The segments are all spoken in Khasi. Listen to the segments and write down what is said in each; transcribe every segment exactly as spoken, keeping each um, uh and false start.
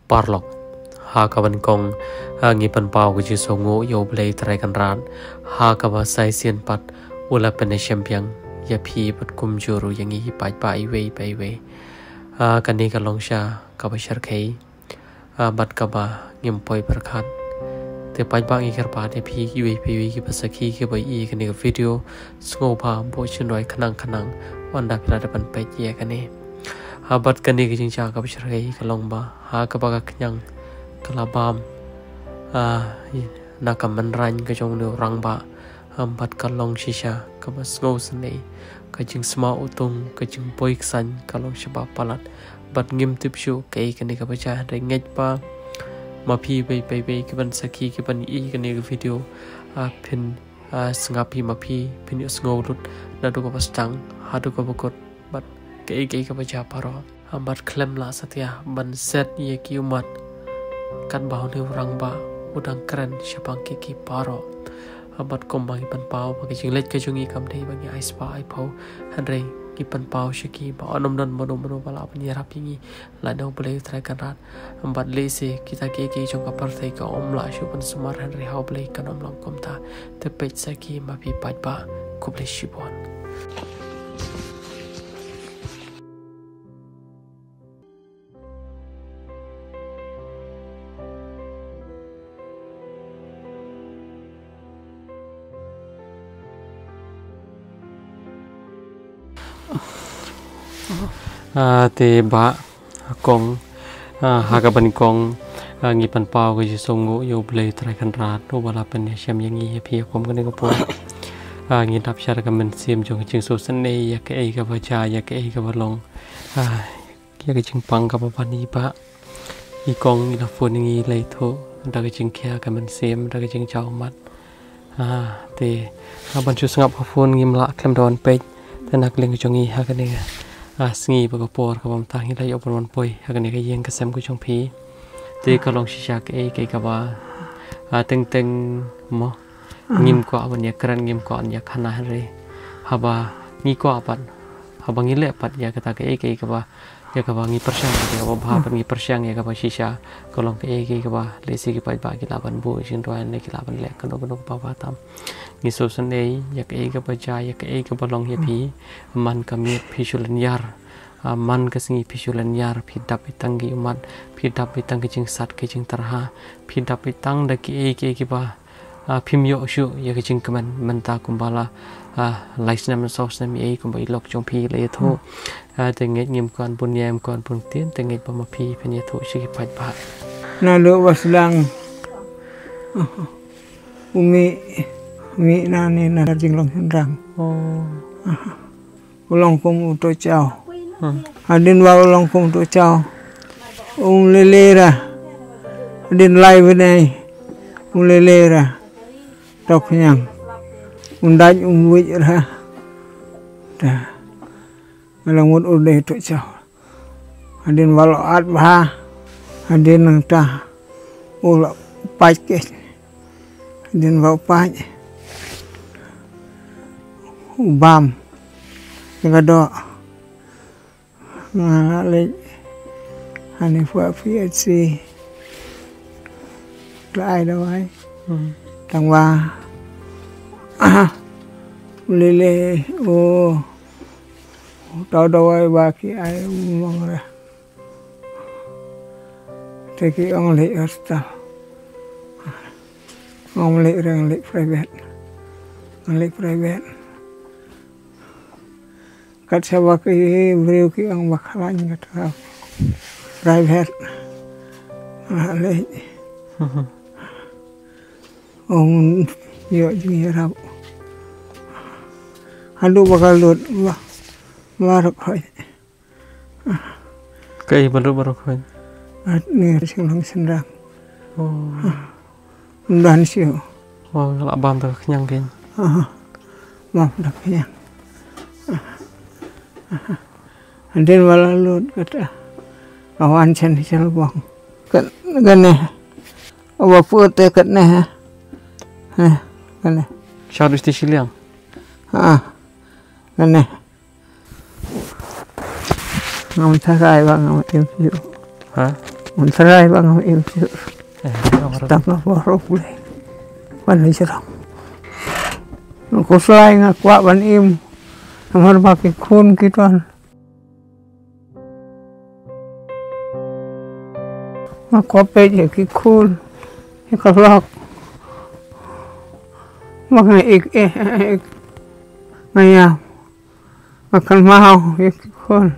Paralok, ha kaba nyngkong, ha, ngi pynpaw ka jingsngewnguh ïa U Blei Trai Kynrad, ha kaba sa shisien pat u la pynïashem biang ïa phi bad kumjuh ruh ïa ngi paidbah iwei pa iwei. Ha, kane ka long sha kaba shyrkhei, ha, bad kaba ngim poi pyrkhat. Te paidbah, ngi kyrpad ïa phi iwei pa iwei kiba sakhi kiba ïohi ïa kane ka video, sngewbha buh shynroi khnang khnang ynda phi la dep ban peit ïa kane. Ha, bad kane ka jingjia kaba shyrkhei ka long ba ha kaba ka khñiang ka la bam, ah, na ka mynrain ka jong une u rangbah, ah, bad ka long shisha kaba sngewsynei, ka jingsmaw utung, ka jingboi ksain ka long shibun palat. Bad ngim tip shuh kaei kane kaba jia, hynrei ngeit ba ma phi iwei pa iwei kiban sakhi, kiban ïohi ïa kane ka video, ah, phin, ah, sngap hi ma phi, phin ïohsngew lut naduh kaba sdang haduh kaba kut bad kaei kaei kaba jia baroh. Ah, bad khlem lah satia ban set ïa ki ummat katba une u rangbah u dang kren shaphang ki ki baroh. Ah, bad kumba ngi pynpaw ba ka jingleit ka jong ngi kam dei ba ngi ai spah ai phew, hynrei ngi pynpaw sha ki ba un ym don mano mano ba lah ban ïarap ïa ngi, lada U Blei Trai Kynrad. Bad lehse kita kiei kiei jong ka pyrthei ka ym lah shuh ban sumar, hynrei ha U Blei kan ym long kumta. Te peit sa ki ma phi paidbah, khublei shibun. Ah, te bah, kong, ah, ha kaba nyngkong, ah, ngi pynpaw ka jingsngewnguh ïa U Blei Trai Kynrad, uba la pynïashem ïa ngi ïa phi kum kane ka por. Ah, ngi dap sha ka mynsiem jong ka jingsngewsynei ïa kaei kaba jia, ïa kaei kaba long. Ah, ïa ka jingpang kaba ban ïa i bah i kong i la phone ïa ngi, i la ïathuh da ka jingkhia ka mynsiem, da ka jingjaw ummat. Ah, te, ah, ban shu sngap ha phone ngim lah khlem da wan peit. Te na ka liang ka jong ngi ha kane ka, ah, sngi bad ka por kaba mynta ngi la ïoh ban wan poi ha kane ka ïing ka sem ka jong phi. Te ka long shisha kaei kaei kaba, ah, teng teng mo, ngim kwah ban ïakren, ngim kwah ban ïakhana, hynrei haba ngi kwah pat, haba ngi leh pat ïa kata kaei kaei kaba, ïa kaba ngi pyrshang, ïa kaba bha pat ngi pyrshang, ïa kaba shisha, ka long kaei kaei kaba lehse ki paidbah ki lah ban buh shynroi ne ki lah ban leh kano kano kaba bha tam. Ngi sngewsynei ïa kaei kaba jia, ïa kaei kaba long ïa phi. Man ka miet phi shu lynñiar, ah, man ka sngi phi shu lynñiar, phi dap ïa tang ki ummat, phi dap ïa tang ki jingsat ki jingtyrha, phi dap ïa tang da kiei kiei kiba, ah, phim ïoh shuh ïa ka jingkmen mynta kumba la, ah, lai snem saw snem ei kumba i lok jong phi la ïathuh. Ah, te ngeit ngim kwah bun ïa, ngim kwah bun ktien, te ngeit ba ma phi phin ïathuh sha ki paidbah. Naduh ba sdang u mih, mih na ne na jinglong shynrang. Oh. U long kum u to chaw. Hmm. Hadien ba u long kum u to chaw, um lele ra. Hadien lai bnai um lele ra. To khñiang, um dait um buit ra. Ta, nga la mut u dei u to chaw. Hadien ba la at bha, hadien nangta u la pait keiñ. Hadien ba u pait, u bam ïa ka doh. Nga la leit hangne pha P H C, la ai dawai. Hmm. Tang ba lele, oh, tau dawai ba ki ai, u mong ra. Te ki ong leit hospital. Ong leit, reng leit private. Ong leit private. Kat shaba ki briew ki ong ba khlaiñ, kat ka private. Nga leit. Ong ïoh jingïarap. Haduh ba ka lut ba, ba rkhoi. Kaei ba lut ba rkhoi? At ne sing long sendang. Oh. Ym don shuh. Oh, nga la bam da ka khñiang keiñ. Aha. Bam da ka khñiang. Hadien ba la lut kata, ka wan shen shen bong. Kat kane. Ba put te kat ne ha. Ha, kane. Sha du sti shiliang. Ha. Kane. Ngam tharai ba ngam im phi. Ha? Ngan trai ba ngam im shuh. Tang nga baroh U Blei ban ïa jrong. Nga khuslai, nga kwah ban im. Namar ba ki khun ki don. Nga kwah peit ïa ki khun, ïa ka lok. Ba nga ik, eh, eh, ik. Nga ïam. Nga kynmaw ïa ki khun.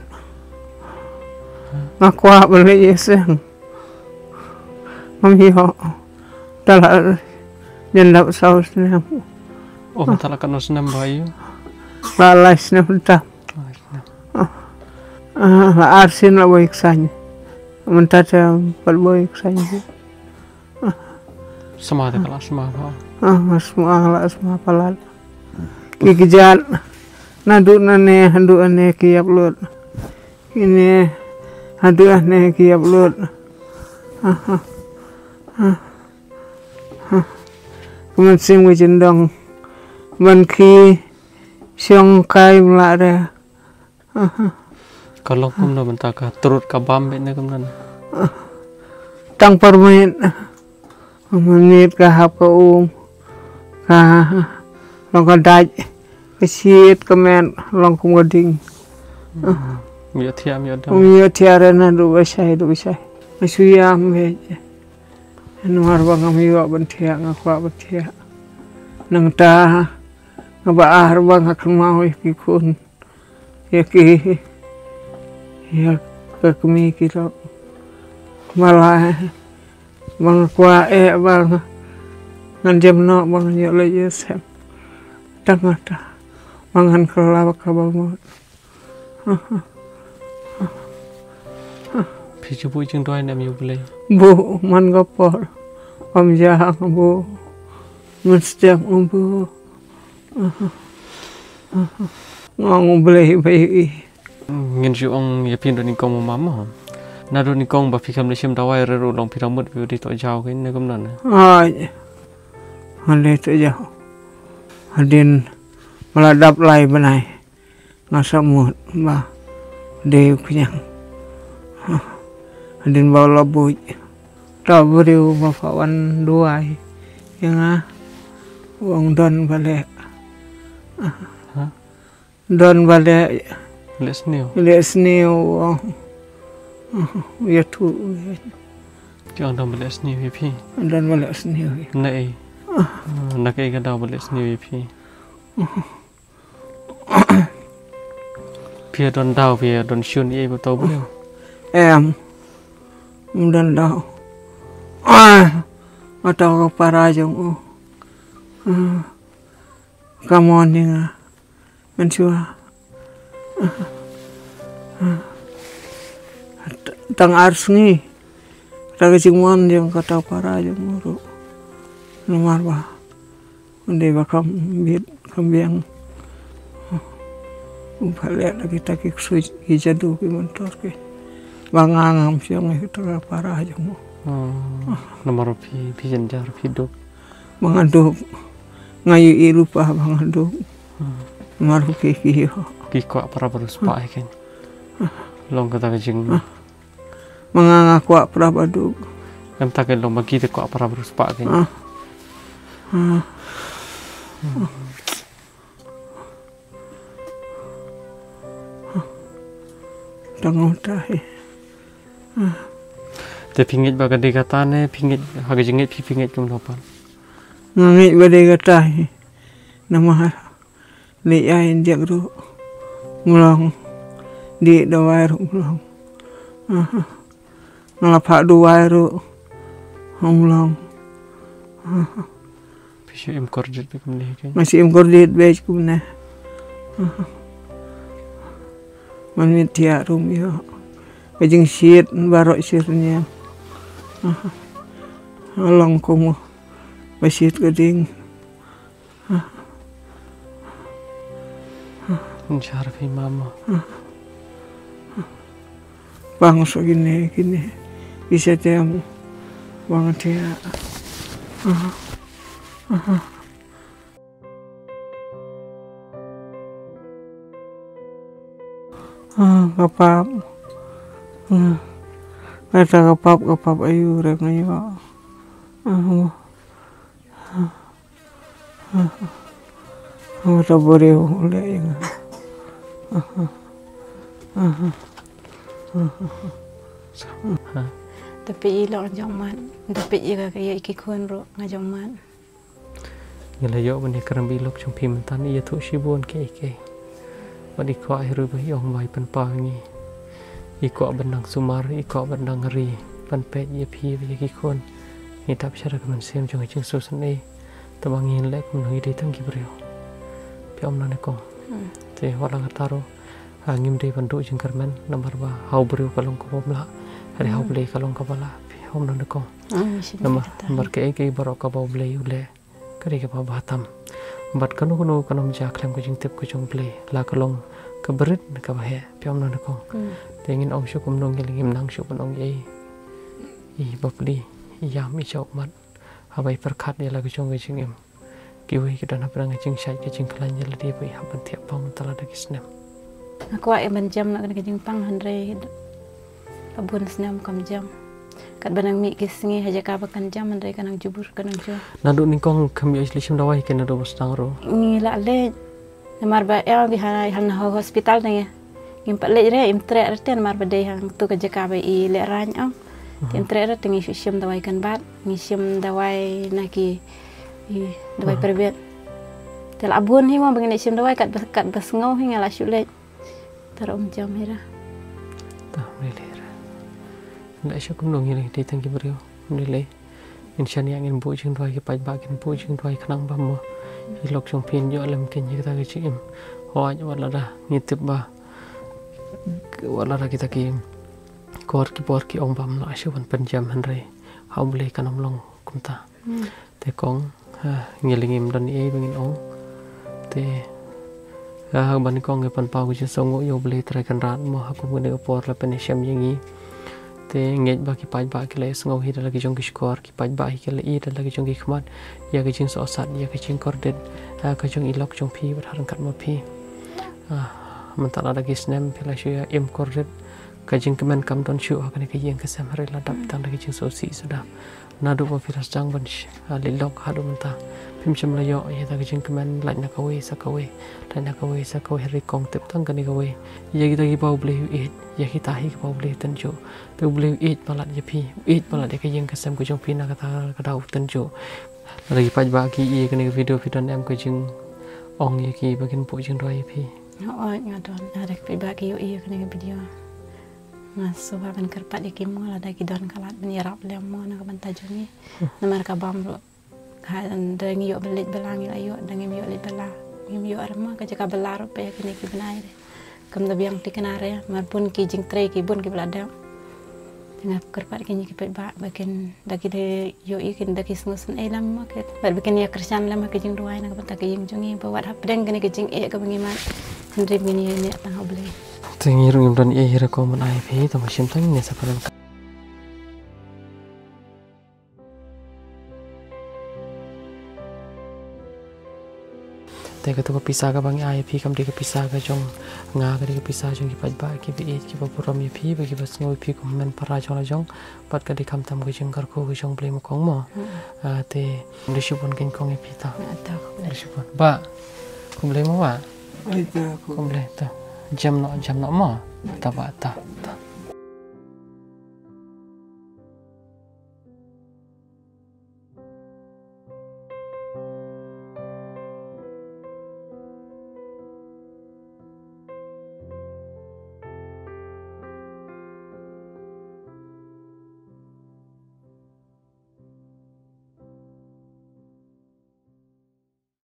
Nga kwah ban leit ïaseng. Ngam ïoh. Te la jan dap saw snem. Oh, mynta la katno snem ba ïoh? La lai snem mynta. Lai snem. Ah, ah, la ar sien la boi ksain. Mynta te pat boi ksain. Sma te ka la sma ba. Ah, nga sma, la sma palat. Ki kjat. Naduh nane haduh nane ki ïap lut. Kine haduh nane ki ïap lut. Ah, ah, ah, ah. Ka mynsiem ka jyndong ban khie shong kai bla re. Ka long kumno mynta, ka trud ka bam beit ne kumno? Tang pyrmit. Mynmiet ka hap ka um. Ka long ka dait. Ka shit ka met long kum ka ding. Ym ïohthiah, ym ïoh dam. Ym ïohthiah re naduh ba shai, duh ba shai. Nga shu ïam beit. Namar ba ngam ïoh ban thiah, nga kwah ban thiah. Nangta nga ba ar ba nga kynmaw ïa ki khun. Ïa ki, ïa ka kmie ki lok. Ba la, ba nga kwah eh ba nga, ngan jem noh ba ngan ïoh leit ïaseng. Tang kata ba ngan kylla ba kaba mut. Phi ju buh jingduwai ne em ïa U Blei? Buh man ka por. Ym jah buh. Mynstep buh. Nga ong U Blei ba ïohi. Ngin shu ong ïa phi naduh nyngkong mo mama. Naduh nyngkong ba phi kam da shim dawai re ruh long phi da mut phi dei tohjaw kein ne kumno ne? Ai. Nga dei tohjaw. Hadien ba la dap lai bnai. Nga sa mut ba dei u khñiang. Hadien ba u la buit. Uta u briew ba pat wan duwai ïa nga, u ong don ba leh. Ha? Don ba leh. Leh sniew. Leh sniew, u ong. Ïathuh. Ki ong don ba leh sniew ïa phi. Don ba leh sniew ïa. Na ei? Ah. Ah, na kaei ka daw ba leh sniew ïa phi? Phi don daw, phi don shun ïa uto u briew? Em. Ym don daw. Ah, uto ka para jong u. Ah, ka mon ïa nga mynshuwa. Ah, ah. Tang ar sngi. Kata ka jingmon jong kata ka para jong u ruh. Namar ba ym dei ba kam bit kam biang. U ba leh da kita ki ksuid ki jadu ki myntor ki. Ba nga ngam shong ïa kita ki para jong u. Hmm. Namar phi, phi jynjar phi duk. Ba nga duk. Nga ïohi lypa ba nga duk. Hmm. Namar ki, ki ïoh. Ki kwah para ba riewspah hi kein. Long kata ka jing. Ma nga nga kwah para ba duk. Em, ta ka long ba ki te kwah para ba riewspah kein. Ah. Ah. Tang ong ta hi. Ah. Te phi ngeit ba ka dei kata ne phi ngeit ha ka jingngeit phi, phi ngeit kumno pat? Nga ngeit ba dei kata hi. Namar leit ai injek ruh ym long. Dih dawai ruh ym long. Aha. Nga la phah duwai ruh ym long. Aha. Phi shu im kordit beit kumne kein? Nga shu im kordit beit kumne. Aha. Mynmiet thiah ruh ym ïoh. Ka jingshit baroh shi rynïeng. Aha. Long kum ba shit ka ding. Nshar phi mama. Pang sa kine, kine. Isa tem. Pang tia. Ah, ka pap. Ah. Kata ka pap, ka pap aïu re nga ïoh. Hangta briew u leh ïa nga. Te peit ïa i lok nga jong mat. Te peit ïa ka, ïa ki khun ruh nga jong mat. Ngi la ïoh ban ïakren bad i lok jong phi mynta, i ïathuh shibun kiei kiei. Bad i kwah hi ruh ba i ong ba i pynpaw ïa ngi. I kwah ban nang sumar, i kwah ban nang ri, ban peit ïa phi bad ïa ki khun. Ngi dap sha ka mynsiem jong ka jingsngewsynei. Te ba ngin leh kumno, ngi dei tang ki briew. Phi ong na ne kong. Te wat la kata ruh, ha, ngim dei ban duh jingkyrmen namar ba ha u briew ka long kaba ym lah. Hynrei ha U Blei ka long kaba lah. Phi ong na ne kong. Namar, namar kaei kaei baroh kaba U Blei u leh, ka dei kaba bha tam. Bad kano kano kan ym jia khlem ka jingtip ka jong U Blei, la ka long kaba rit ne kaba heh. Phi ong na ne kong. Te ngin ong shuh kumno, ngi la ngim nang shuh ban ong ei. I bapli, i ïam, i sngewmat. Haba i pyrkhat ïa la ka jong ka jingim. Kiwei ki don hapdeng ka jingshait ka jingkhlaiñ ïa lade ba i hap ban thiah pang mynta lada ki snem. Nga kwah ïa ban jam na kane ka jingpang hynrei ka bun snem kam jam. Katba nang mih ki sngi ha jaka ba kan jam hynrei ka nang jubur ka nang jur. Naduh nyngkong khem ïoh leit shim dawai ke naduh ba sdang ruh. Ngi la leit. Namar ba ïa ngi ha, ha na hospital ngi. Ngim pat leit re, im treh re te namar ba dei hangtu ka jaka ba i leh rain ong. Te im treh re te ngi shu shim dawai kan bat, ngi shim dawai na ki, i, dawai private. Te la bun hi mo ba ngi leit shim dawai, katba, katba sngew hi nga la shu leit. Te ruh um jam hi ra. Te ym lei lei ra. Nda shu kumno ngi lei, dei tang ki briew. Ym lei lei. Ngin shaniah, ngin buh jingduwai, ki paidbah kin buh jingduwai khnang ba mo i lok jong phi in ïoh lem kein ïa kata ka jingim. Hooid, wat lada ngi tip ba, wat lada kita ki kor ki bor ki ong ba ym lah shuh ban pynjem, hynrei ha U Blei kan ym long kumta. Te kong, ha, ngi la ngim don ei ba ngin ong. Te ha, ban kong ngi pynpaw ka jingsngewnguh ïa U Blei Trai Kynrad mo ha kum kane ka por la pynïashem ïa ngi. Te ngeit ba ki paidbah ki la ïasngew hi da la ki jong ki shkor, ki paidbah hi ki la ïohi da la ki jong ki khmat ïa ka jingsohsat, ïa ka jingkordit, ha, ka jong i lok jong phi bad ha ryngkat ma phi. Ah, mynta lada ki snem phi la shu ïa im kordit, ka jingkmen kam don shuh ha kane ka ïing ka sem, hynrei la dap tang da ka jingsngewsih suda. Naduh ba phi la sdang ban sh-, ah, leit lok haduh mynta phim shym la ïoh ïa kata ka jingkmen, lait na kawei sa kawei, lait na kawei sa kawei, hynrei kong tip tang kane kawei. Ïa kita kiba U Blei u ïeit, ïa kita hi kiba U Blei u tynjuh. Te U Blei u ïeit palat ïa phi, u ïeit palat ïa ka ïing ka sem ka jong phi na kata ka daw u tynjuh. Lada ki paidbah ki ïohi ïa kane ka video, phi don em ka jingong ïa ki ba kin buh jingduwai ïa phi? Hooid, nga don. Lada ki paidbah ki ïohi ïa kane ka video, nga sngewbha ban kyrpad ïa ki mo, lada ki don ka lad ban ïarap lem mo na ka bynta jong ngi. Namar ka bam ruh, ha, da ngi ïoh ban leit bylla ngi la ïoh, da ngim ïoh leit bylla ngim ïoh re mo. Ka jaka bylla ruh peit ha kine ki bnai re kam da biang thikna re, namar bun ki jingtrei ki bun kiba la dep. Te nga kyrpad ïa kine ki paidbah ba kin, da ki da ïohi kin da ki sngewsynei lem mo, bad ba kin ïa kyrshan lem ha ka jingduwai na ka bynta ka ïing jong ngi, ba wat hapdeng kane ka jingeh kaba ngi mad, hynrei ba ngin ïa ïeh tang ha U Blei. Te ngi ruh ngim don ei hi re kong ban ai ïa phi, tang ba shim tang ne sa pynlong. Te katu ka pisa kaba ngi ai ïa phi kam dei ka pisa ka jong nga, ka dei ka pisa jong ki paidbah kiba ïeit, kiba burom ïa phi bad kiba sngew ïa phi kum hynmen para jong la jong. Bad ka dei khamtam ka jingkyrkhu ka jong U Blei mo kong mo. Ah, te khublei shibun kong ïa phi ta. Khublei shibun. Bah, khublei mo bah. Khublei ta. Jem noh, jem noh mo. Ta bah, ta, ta.